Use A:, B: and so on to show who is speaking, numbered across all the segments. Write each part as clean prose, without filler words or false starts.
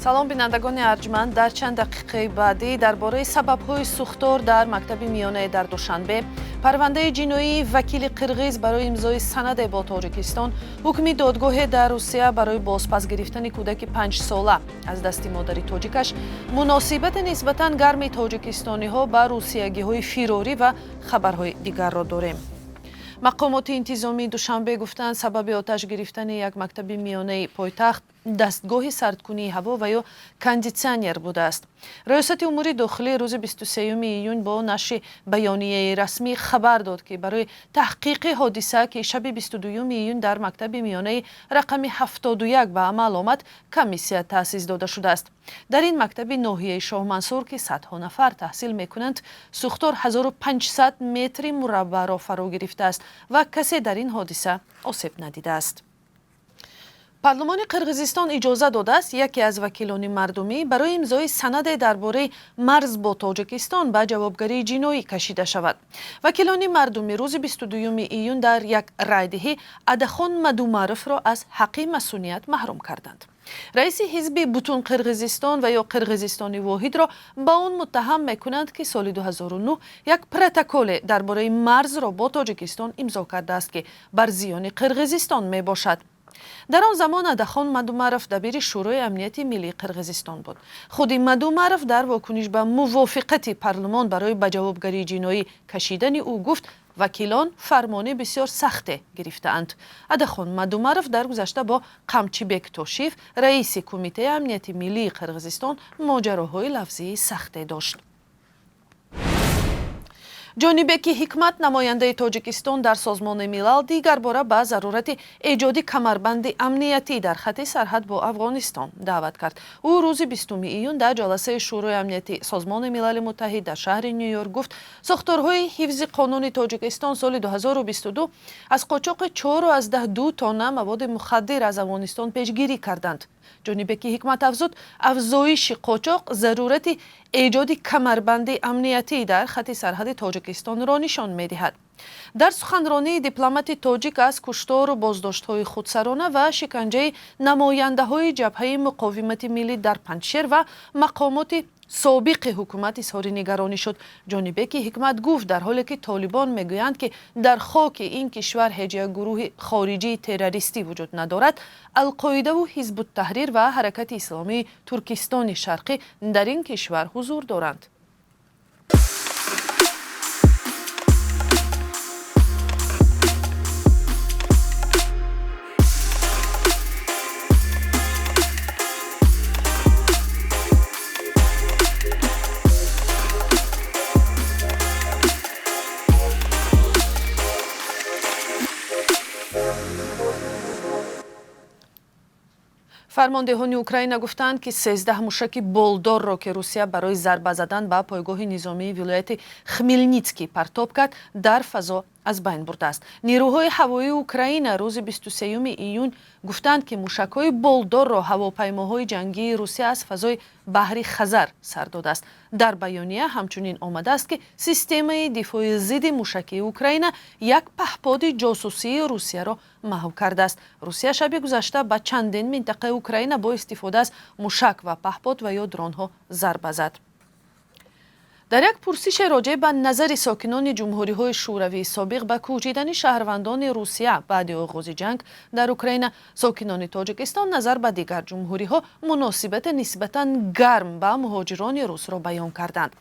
A: Салом, бинандагони арҷманд. Дар чанд дақиқаи баъдӣ дар бораи сабабҳои сӯхтор дар мактаби миёнае дар Душанбе, парвандаи ҷиноии вакили қирғиз барои имзои санаде бо Тоҷикистон, ҳукми додгоҳе дар Русия барои бозпас гирифтани кӯдаки 5-сола аз дасти модари тоҷикаш, муносибати нисбатан гарми тоҷикистониҳо ба русиягиҳои фирорӣ ва хабарҳои дигарро дорем. Мақомоти интизомии Душанбе гуфтанд, сабаби оташ гирифтани як мактаби миёнаи пойтахт дастгоҳи сардкунии ҳаво ва ё кондитсионер будааст. Раёсати умури дохилӣ рӯзи 23 июн бо нашри баёнияи расмӣ хабар дод, ки барои таҳқиқи ҳодиса, ки шаби 22 июн дар мактаби миёнаи рақами 71 ба амал омад, комиссия таъсис дода шудааст. Дар ин мактаби ноҳияи Шоҳмансур, ки садҳо нафар таҳсил мекунанд, сӯхтор 1500 метри мураббаъро фаро гирифтааст ва касе дар ин ҳодиса осеб надидааст. Парлумони Қирғизистон иҷоза додааст, яке аз вакилони мардумӣ барои имзои санаде дар бораи марз бо Тоҷикистон ба ҷавобгарии ҷиноӣ кашида шавад. Вакилони мардумӣ рӯзи 22 июн дар як райдиҳӣ Адахон Мадумаровро аз ҳаққи масуният маҳрум карданд. Раиси ҳизби Бутун Қирғизистон ва ё Қирғизистони воҳидро ба он муттаҳам мекунанд, ки соли 2009 як протоколе дар бораи марзро бо Тоҷикистон имзо кардааст, ки бар зиёни Қирғизистон мебошад. Дар он замон Адахон Мадумаров дабири Шӯрои амнияти миллии Қирғизистон буд. Худи Мадумаров дар вокуниш ба мувофиқати парлумон барои ба ҷавобгарии ҷиноӣ кашидани ӯ гуфт, вакилон фармони бисёр сахте гирифтаанд. Адахон Мадумаров дар гузашта бо Қамчибек Тошиев, раиси Кумитаи амнияти миллии Қирғизистон, моҷароҳои лафзии сахте дошт. Ҷонибеки Ҳикмат, намояндаи Тоҷикистон дар Созмони Милал, дигарбора ба зарурати эҷоди камарбанди амниятӣ дар хати сарҳад бо Афғонистон даъват кард. Ӯ рӯзи 20 июн дар ҷаласаи Шӯрои амнияти Созмони Милали Муттаҳид дар шаҳри Ню-Йорк гуфт, сохторҳои ҳифзи қонуни Тоҷикистон соли 2022 аз қочоқи 4,2 тонна маводи мухаддир аз Афғонистон пешгирӣ карданд. Ҷонибеки Ҳикмат афзуд, афзоиши қочоқ зарурати эҷоди камарбанди амниятӣ дар хати сарҳади Тоҷикистонро нишон медиҳад. Дар суханронии дипломати тоҷик аз куштору боздоштҳои худсарона ва шиканҷаи намояндаҳои Ҷабҳаи муқовимати миллӣ дар Панҷшер ва мақомоти собиқи ҳукумат изҳори нигаронӣ шуд. Ҷонибеки Ҳикмат гуфт, дар ҳоле ки толибон мегӯянд, ки дар хоки ин кишвар ҳеҷ як гурӯҳи хориҷии террористӣ вуҷуд надорад, Алқоидаву Ҳизбуттаҳрир ва Ҳаракати исломии Туркистони Шарқӣ дар ин кишвар ҳузур доранд. Фармондеҳони Украина гуфтанд, ки 13 мушаки болдорро, ки Русия барои зарба задан ба пойгоҳи низомии вилояти Хмелнитский партоб кард, дар фазо аз байн бурдааст. Нерӯҳои ҳавоии Украина рӯзи 23 июн гуфтанд, ки мушакҳои болдорро ҳавопаймоҳои ҷангии Русия аз фазои баҳри Хазар сар додааст. Дар баёния ҳамчунин омадааст, ки системаи дифои зидди мушакии Украина як паҳподи ҷосусии Русияро маҳв кардааст. Русия шаби гузашта ба чандин минтақаи Украина бо истифода аз мушак ва паҳпод ва ё дронҳо зарба зад. Дар як пурсише роҷеъ ба назари сокинони ҷумҳуриҳои шӯравии собиқ ба кӯчидани шаҳрвандони Русия баъди оғози ҷанг дар Украина, сокинони Тоҷикистон назар ба дигар ҷумҳуриҳо муносибати нисбатан гарм ба муҳоҷирони русро баён карданд.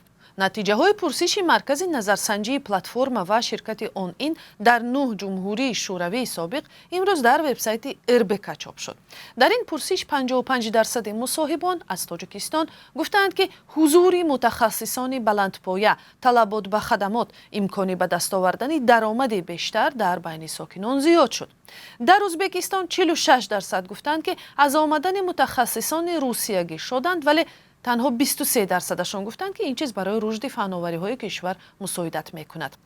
A: Натиҷаҳои пурсиши маркази назарсанҷии Платформа ва ширкати ОнИн дар нӯҳ ҷумҳурии шӯравии собиқ имрӯз дар вебсайти РБК чоп шуд. Дар ин пурсиш 55% мусоҳибон аз Тоҷикистон гуфтаанд, ки ҳузури мутахассисони баландпоя, талабот ба хадамот, имкони ба даст овардани даромади бештар дар байни сокинон зиёд шуд. Дар Ӯзбекистон 46% гуфтанд, ки аз омадани мутахассисони русиягӣ шоданд, вале Танҳо 23 дарсадашон гуфтанд, ки ин чиз барои рушди фановариҳои кишвар мусоидат мекунад.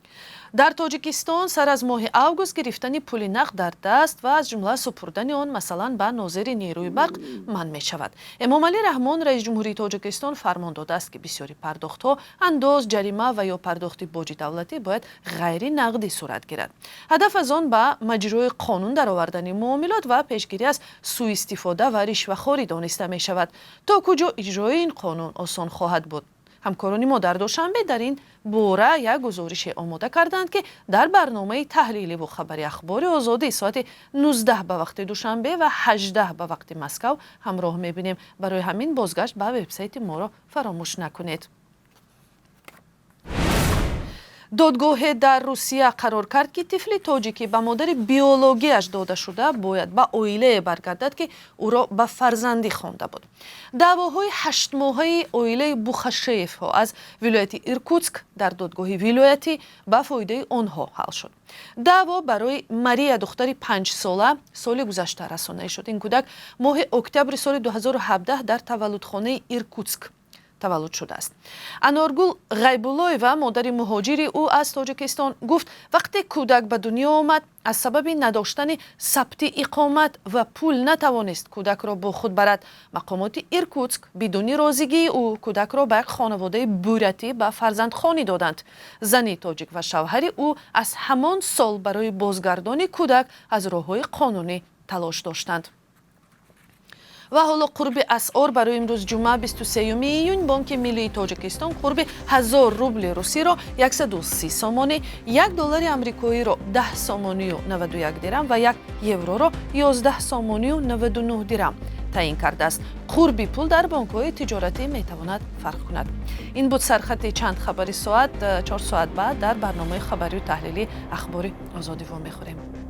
A: Дар Тоҷикистон сар аз моҳи август гирифтани пули нақд дар даст ва аз ҷумла супурдани он, масалан, ба нозири нерӯи барқ манъ мешавад. Эмомалӣ Раҳмон, раиси ҷумҳурии Тоҷикистон, фармон додааст, ки бисёри пардохтҳо, андоз, ҷарима ва ё пардохти боҷи давлатӣ бояд ғайри нақдӣ сурат гирад. Ҳадаф аз он ба маҷрои қонун даровардани муомилот ва пешгирӣ аз сӯистифода ва ришвахорӣ дониста мешавад. То куҷо иҷрои ин қонун осон хоҳад буд? Ҳамкорони мо дар Душанбе дар ин бора як гузорише омода карданд, ки дар барномаи таҳлиливу хабари Ахбори Озодӣ соати 19 ба вақти Душанбе ва 18 ба вақти Москав ҳамроҳ мебинем. Барои ҳамин бозгашт ба вебсайти моро фаромӯш накунед. Додгоҳе дар Русия қарор кард, ки тифли тоҷикӣ ба модари биологияш дода шуда бояд ба оилае баргардад, ки ӯро ба фарзандӣ хонда буд. Даъвоҳои ҳаштмоҳаи оилаи Бухашеевҳо аз вилояти Иркутск дар додгоҳи вилоятӣ ба фоидаи онҳо ҳал шуд. Даъво барои Мария, духтари 5-сола, соли гузашта расонаӣ шуд. Ин кӯдак моҳи октябри соли 2017 дар таваллудхонаи Иркутск таваллуд шудааст. Аноргул Ғайбуллоева, модари муҳоҷири ӯ аз Тоҷикистон, гуфт, вақте кӯдак ба дунё омад, аз сабаби надоштани сабти иқомат ва пул натавонист кӯдакро бо худ барад. Мақомоти Иркутск бидуни розигии ӯ кӯдакро ба як хонаводаи бурятӣ ба фарзандхонӣ доданд. Зани тоҷик ва шавҳари ӯ аз ҳамон сол барои бозгардони кӯдак аз роҳҳои қонунӣ талош доштанд. Ва ҳоло қурби асъор барои имрӯз, ҷумъа, 23 июн. Бонки миллии Тоҷикистон қурби 1000 рубли русиро 130 сомонӣ, 1 доллари амрикоиро 10 сомонию 91 дирам ва 1 евроро 11 сомонию 99 дирам таъин кардааст. Қурби пул дар бонкҳои тиҷоратӣ метавонад фарқ кунад. Ин буд сархати чанд хабари соат. 4 соат баъд дар барномаи хабарию таҳлилӣ Ахбори Озодӣ вомехӯрем.